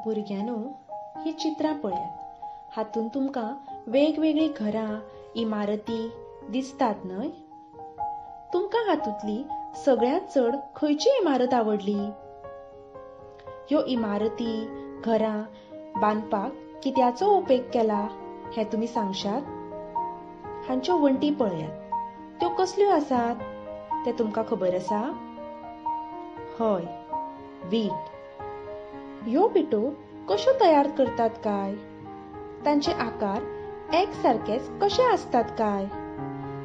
भुरग्यांनो, ही चित्रां पळयात. हातूंत तुमकां वेगवेगळीं घरां, इमारती दिसतात न्हय? तुमकां हातूंतली सगळ्यांत चड खंयची इमारत आवडली? ह्यो इमारती, घरां बांदपाक कित्याचो उपेग केला हें तुमी सांगशात? हांच्यो वण्टी पळयात, त्यो कसल्यो आसात तें तुमकां खबर आसा? हय, वीट. ह्यो विटो कश्यो तयार करतात काय? तांचे आकार एक सारकेच कशे आसतात काय?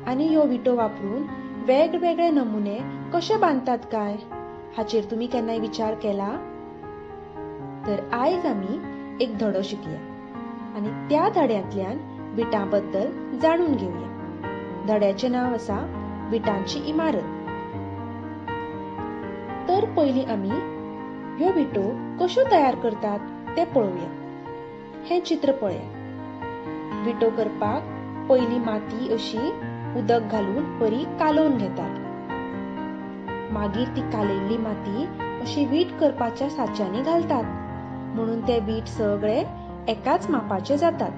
आनी ह्यो विटो वापरून वेगवेगळे नमुने कशे बांदतात काय? हाचेर तुमी केन्नाय विचार केला? तर आयज आमी एक धडो शिकया आनी त्या धड्यांतल्यान विटां बद्दल जाणून घेवया. धड्याचें नांव आसा विटांची इमारत. तर पयलीं आमी ह्यो विटो कश्यो तयार करतात तें पळोवया. हें चित्र पळयात. विटो करपाक पयलीं माती अशी उदक घालून बरी कालोवन घेतात. मागीर ती कालयल्ली माती अशी वीट करपाच्या साच्यांनी घालतात, म्हणून ते वीट सगळे एकाच मापाचे जातात.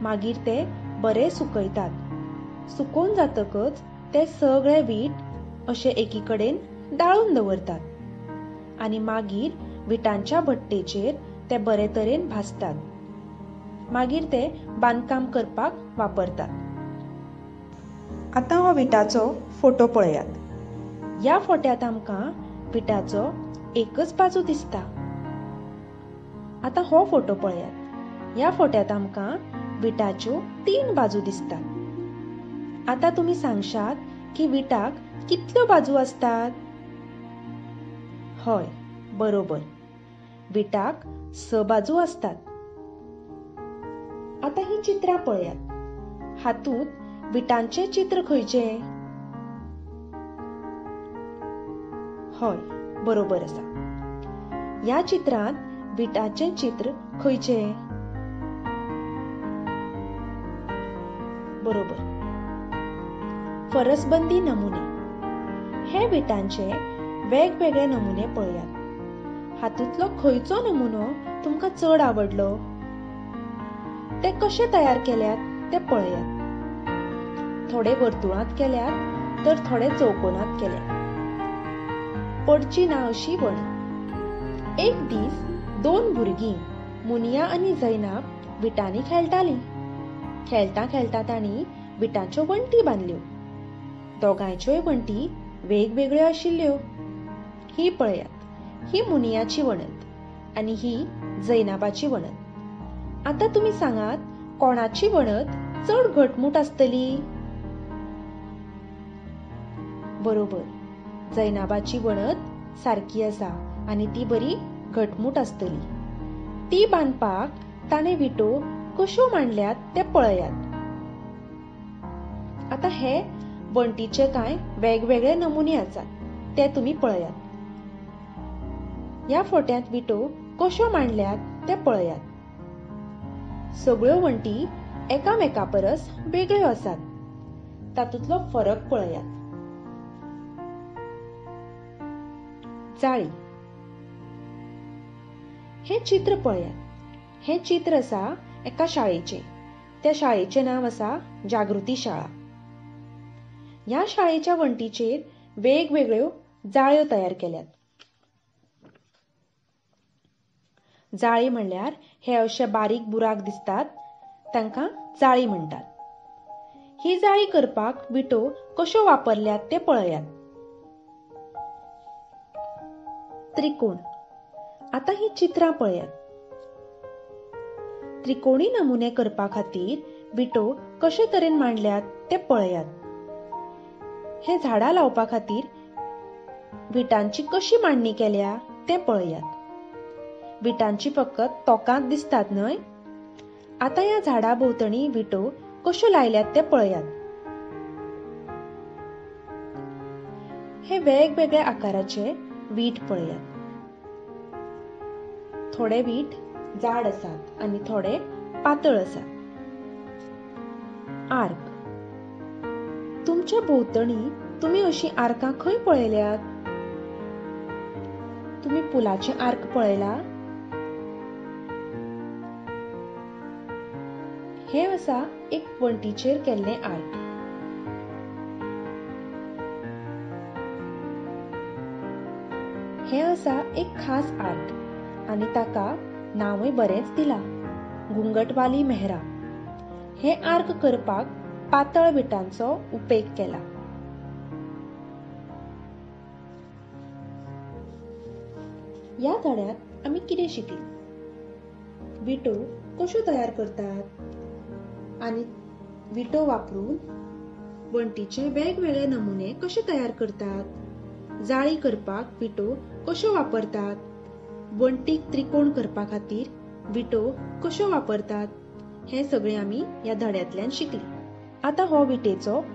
मागीर ते बरे सुकयतात. सुकोवन जातकच ते सगळे वीट अशे एकी कडेन दाळून दवरतात आनी मागीर विटांच्या भट्टेचेर ते बरे तरेन भाजतात. मागीर ते बांदकाम करपाक वापरतात. आतां हो विटाचो फोटो पळयात. ह्या फोट्यांत आमकां विटाचो एकच बाजू दिसता. आतां हो फोटो पळयात. ह्या फोट्यांत आमकां विटाच्यो 3 बाजू दिसतात. आतां तुमी सांगशात की विटाक कितल्यो बाजू आसतात? हय, बरोबर, विटाक 6 बाजू आसतात. आतां ही चित्रां पळयात. हातूंत विटांचें चित्र खंयचें? हय, बरोबर आसा. ह्या चित्रांत विटाचें चित्र खंयचें? बरोबर, फरसबंदी नमुने. हे विटांचे वेगवेगळे नमुने पळयात. हातूंतलो खंयचो नमुनो तुमकां चड आवडलो? ते कशे तयार केल्यात ते पळयात. थोडे वर्तुळांत केल्यात तर थोडे चौकोनांत केल्यात. पडची ना अशी वणत. एक दीस 2 भुरगीं मुनिया आनी जैनाब विटांनी खेळटालीं. खेळटां खेळटां तांणी विटांच्यो वण्टी बांदल्यो. दोगांयच्योय वण्टी वेगवेगळ्यो आशिल्ल्यो. ही पळयात, ही मुनियाची वणत आनी ही जैनाबाची वणत. आतां तुमी सांगात, कोणाची वणत चड घटमूट आसतली? बरोबर, जैनाबाची वणत सारकी आसा आनी ती बरी घटमूट आसतली. ती बांदपाक ताणें विटो कश्यो मांडल्यात ते पळयात. आतां हे वण्टीचे कांय वेगवेगळे नमुने आसात ते तुमी पळयात. ह्या फोट्यांत विटो कश्यो मांडल्यात ते पळयात. सगळ्यो वण्टी एकामेका परस वेगळ्यो आसात. तातूंतलो फरक पळयात. जाळी. हें चित्र पळयात. हें चित्र आसा एका शाळेचें. त्या शाळेचें नांव आसा जागृती शाळा. ह्या शाळेच्या वण्टीचेर वेगवेगळ्यो जाळ्यो तयार केल्यात. जाळी म्हणल्यार हे अशे बारीक बुराक दिसतात तांकां जाळी म्हणटात. ही जाळी करपाक विटो कश्यो वापरल्यात ते पळयात. त्रिकोण. आतां ही चित्रां पळयात. त्रिकोणी नमुने करपा खातीर विटो कशे तरेन मांडल्यात ते पळयात. हे झाडां लावपा खातीर विटांची कशी मांडणी केल्या तें पळयात. विटांची फकत तोकांत दिसतात न्हय? आतां ह्या झाडा भोंवतणी विटो कश्यो लायल्यात ते पळयात. हे वेगवेगळ्या आकाराचे वीट पळयात. थोडे वीट जाड आसात आनी थोडे पातळ आसात. आर्क. तुमच्या भोंवतणी तुमी अशीं आर्कां खंय पळयल्यात? तुमी पुलाचें आर्क पळयला? हें आसा एक वण्टीचेर केल्लें आर्ट. हें आसा एक खास आर्ट आनी ताका नांवय बरेंच दिलां, घुंगटवाली मेहराब. हें आर्क करपाक पातळ विटांचो उपेग केला. ह्या धड्यांत आमी कितें शिकलीं? विटो कश्यो तयार करतात आनी विटो वापरून वण्टीचे वेगवेगळे नमुने कशे तयार करतात, जाळी करपाक विटो कश्यो वापरतात, वण्टीक त्रिकोण करपा खातीर विटो कश्यो वापरतात, हें सगळें आमी ह्या धड्यांतल्यान शिकलीं. आतां हो विटेचो